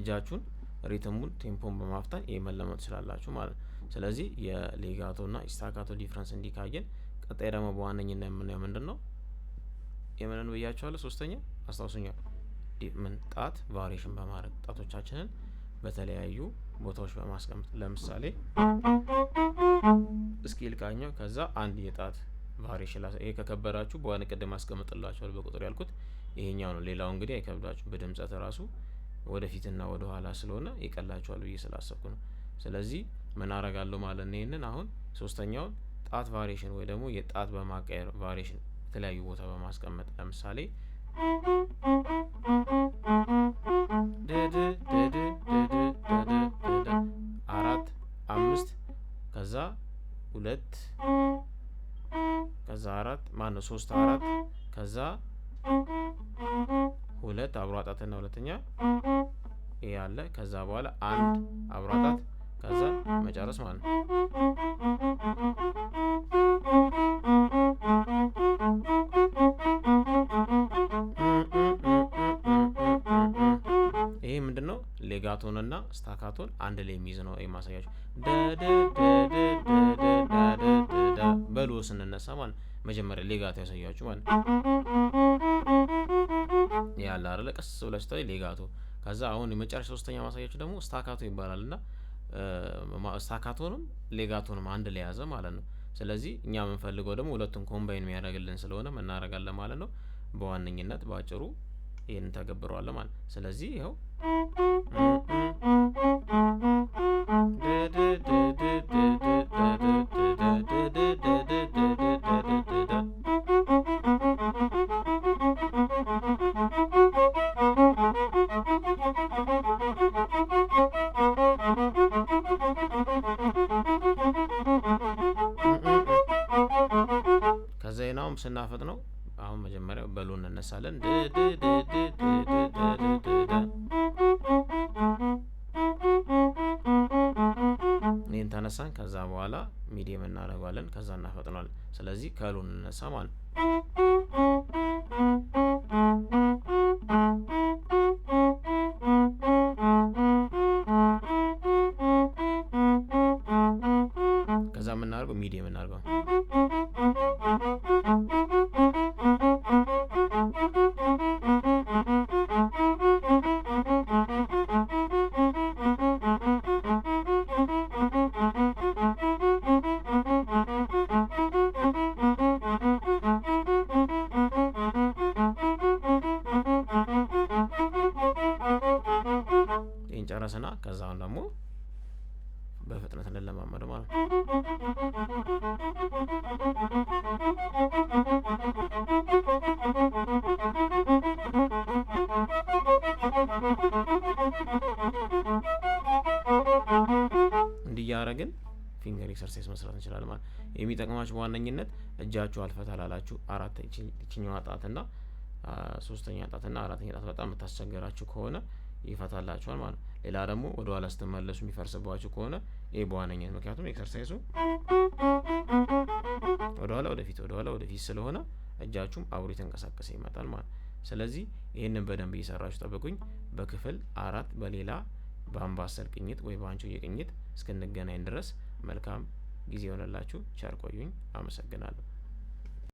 እጃችሁን rhythm ኡን tempo ን በማፍጠን ይሄ መለማመድ ትችላላችሁ ማለት ነው። ስለዚህ የ legato እና staccato difference እንዲህ ካየን ቀጣይ ደግሞ በዋነኝነት የምናየው ምንድነው? የምንን ብያችኋለሁ? ሶስተኛ አስታውሱኛል። ምን ጣት variation በማድረግ ጣቶቻችንን በተለያዩ ቦታዎች በማስቀመጥ፣ ለምሳሌ እስኪ ልቃኘው፣ ከዛ አንድ የጣት variation። ይሄ ከከበዳችሁ በዋን ቅድም አስቀምጥላችኋል በቁጥር ያልኩት ይሄኛው ነው። ሌላው እንግዲህ አይከብዳችሁ፣ በድምጸት ራሱ ወደፊትና ወደ ኋላ ስለሆነ ይቀላችኋል ብዬ ስላሰብኩ ነው። ስለዚህ ምን አረጋለሁ ማለት ነው? ይሄንን አሁን ሶስተኛውን ጣት variation ወይ ደግሞ የጣት በማቀየር variation የተለያዩ ቦታ በማስቀመጥ፣ ለምሳሌ ድ ድ ድ ድ ድ ድ ድ አራት አምስት፣ ከዛ ሁለት፣ ከዛ አራት፣ ማነው ሶስት አራት፣ ከዛ ሁለት አብሮ ጣትና ሁለተኛ ይሄ አለ። ከዛ በኋላ አንድ አብሮ ጣት፣ ከዛ መጨረስ ማለት ነው። ይሄ ምንድነው? Legato ንና staccato ን አንድ ላይ የሚይዝ ነው የማሳያችሁ። ደ ደ ደ ደ ደ ደ ዳ ደ ደ ዳ በ low ስንነሳ ማለት መጀመሪያ legato ያሳያችሁ ማለት ያለ አይደለ? ቀስ ብላችሁ ስታይ legato። ከዛ አሁን የመጨረሻ ሶስተኛ ማሳያችሁ ደግሞ staccato ይባላል እና staccato ንም legato ንም አንድ ላይ ያዘ ማለት ነው። ስለዚህ እኛ የምንፈልገው ደግሞ ሁለቱን combine የሚያደርግልን ስለሆነ እናደርጋለን ማለት ነው። በዋነኝነት በአጭሩ ይሄንን ተገብረዋለን ማለት ነው። ስለዚህ ይኸው ድ ድ ድ ድ ድ ድ ድ ድ ድ ድ ድ ድ ድ ድ ድ ድ ዳ። ከዛ ይሄን ስናፈጥነው አሁን መጀመሪያ በ low እንነሳለን። ድ ድ ድ ድ ድ ድ ድ ድ ድ ዳ። ይሄን ተነሳን። ከዛ በኋላ medium እናደርገዋለን። ከዛ እናፈጥነዋለን። ስለዚህ ከ low እንነሳ ማለት ነው። ከዛ የምናደርገው medium እናደርገው። ይሄን ጨረስና ከዛ አሁን ደግሞ በፍጥነት እንለማመድ ማለት ነው። እንዲህ እያደረግን finger exercise መስራት እንችላለን ማለት ነው። የሚጠቅማችሁ በዋነኝነት እጃችሁ አልፈታ ላላችሁ አራት ይችኛዋ ጣትና ሶስተኛ ጣትና አራተኛ ጣት በጣም የምታስቸግራችሁ ከሆነ ይፈታላችኋል ማለት ነው። ሌላ ደግሞ ወደ ኋላ ስትመለሱ የሚፈርስባችሁ ከሆነ ይሄ በዋነኝነት፣ ምክንያቱም exercise ኡ ወደ ኋላ ወደፊት ወደ ኋላ ወደፊት ስለሆነ እጃችሁም አብሮ የተንቀሳቀሰ ይመጣል ማለት ነው። ስለዚህ ይሄንን በደንብ እየሰራችሁ ጠብቁኝ። በክፍል 4 በሌላ በአምባሰል ቅኝት ወይ በአንቺሆዬ ቅኝት እስክንገናኝ ድረስ መልካም ጊዜ ይሆንላችሁ። ቸር ቆዩኝ። አመሰግናለሁ።